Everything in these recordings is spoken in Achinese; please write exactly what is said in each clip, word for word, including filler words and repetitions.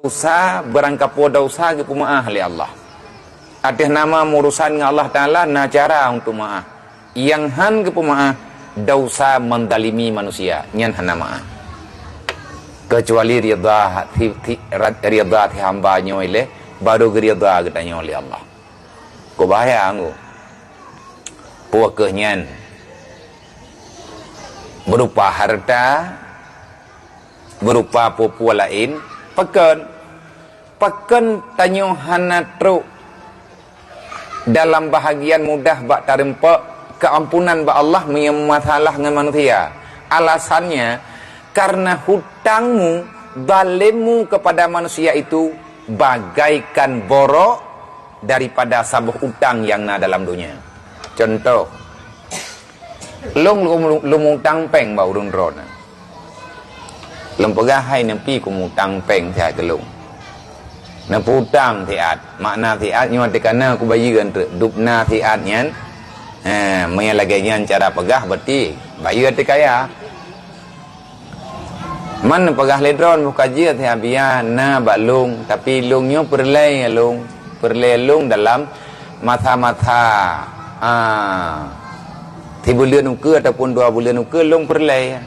Desya, barangkapeue desya geupeumaáh lé Allah. Ateueh nama meurusan ngon Allah Taala na cara untuk maáh. Nyang han geupeumaáh desya mendalimi manusia, nyan hana maáh. Keucuali ridha, thi-, thi-, ra-, ridha thi hamba nyoe ilée, baru geuridha geutanyoe lé Allah. Kubahayang ku. Peue keuh nyan? Berupa harta, berupa peue-peue laén, pakon? Pakon tanyoe hana trok dalam bahagian mudah bak tareumpok keuampunan bak Allah meunyoe masalah ngon manusia? Alasannya, karena hutangmu, zalimmu kepada manusia itu bagaikan borok daripada saboh utang nyang na dalam donya. Contoh, lôn, lôn, lôn utang péng bak ureuëng droeneuh. Lôn peugah, "Hai neupi kumutang péng siat keu lôn." Neupeu utang siat. Makna siat nyoe teuka na kubayeue treuk. Dubna siat nyan. Ha, meunyoe lagée nyan cara peugah, berarti bayeue teuka ya. Man neupeugah lé droeneuh, "Boh ka jeuet siat, biya na bak lôn, tapi lôn nyoe peureulée lôn, peureulée lôn dalam masa-masa, ah, sibuleuen ukeue ataupun dua buleuen ukeue lôn peureulée."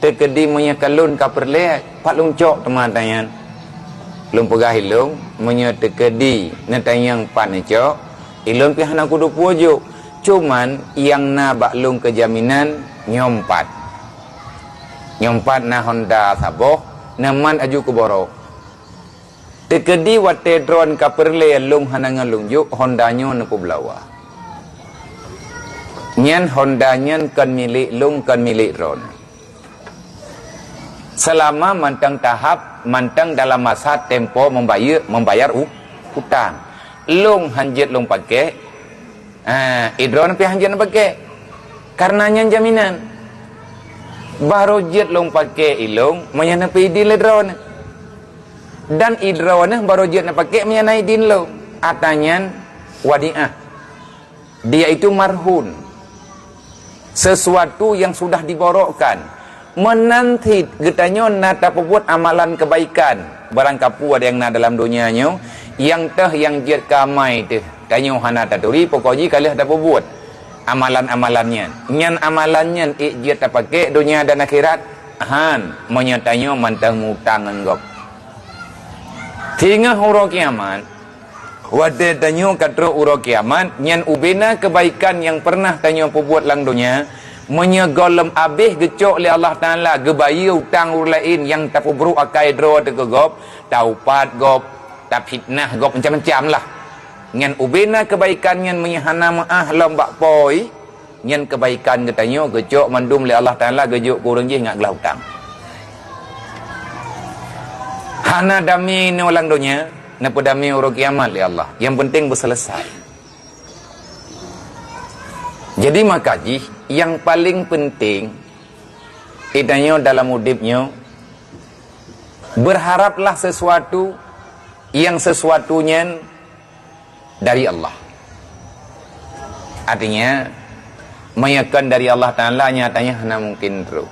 Teukeudi meunyoe ka lôn ka peureulée, pat lôn cok teuma ata nyan. Lôn peugah ilôn, meunyoe teukeudi neutanyong pat neucok, ilôn pih hana kuduek peue jok. Cuman nyang na bak lôn keu jaminan nyoe pat. Nyoe pat na honda saboh, neumat aju keu borok. Teukeudi watée droeneuh ka peureulée lôn hana ngon lôn jok, honda nyoe neupeubeulawa. Nyan honda nyan kon milék lôn, kon milék droeneuh. Seulama mantong tahap, mantong dalam masa tempo membayar, membayar u-, utang. Lôn han jeuet lôn pakék, ah, droeneuh pih han jeuet neupakék. Karena nyan jaminan. Barô jeuet lôn pakék ilôn, meunyoe neupeu idin lé droeneuh. Dan droeneuh barô jeuet neupakék meunyoe na idin lôn. Ata nyan wadiah. Dia itu marhun. Sesuatu yang sudah diborokkan. Meunan cit geutanyoe na tapeubuet amalan kebaikan. Barangkapeue nyang na dalam donya nyoe, nyang teuh nyang jeuet keu amai teuh. Tanyoe hana taturi, pokok jih ka lheueh tapeubuet amalan-amalan nyan. Nyan amalan nyan ék jeuet tapakék donya dan akhirat? Han, meunyoe tanyoe mantong mutang ngon gob. Singoh uroe kiamat, watée tanyoe ka trok uroe kiamat, nyan ubena keubaikan nyang peureunah tanyoe peubuet lam donya, meunyoe gohlom abéh geucok lé Allah Taala geubayeue utang ureuëng laén nyang tapeubrok akai droe teuh keu gob, taupat gob, tafitnah gob, macam-macam lah. Nyan ubena keubaikan nyan meunyoe hana meuáh lom bak Po, nyan keubaikan geutanyoe geucok mandum lé Allah Taala geujok keu ureuëng jih ngat glah utang. Hana damé inoe lam donya, neupeudamé uroe kiamat lé Allah. Nyang penting beuseuleusoe. Jadi maka jih nyang paleng penting geutanyoe dalam udeb nyoe, berharaplah sesuatu, nyang sesuatu nyan dari Allah. Artinya, meunyoe kon dari Allah Taala, nyatanya hana mungkin trok.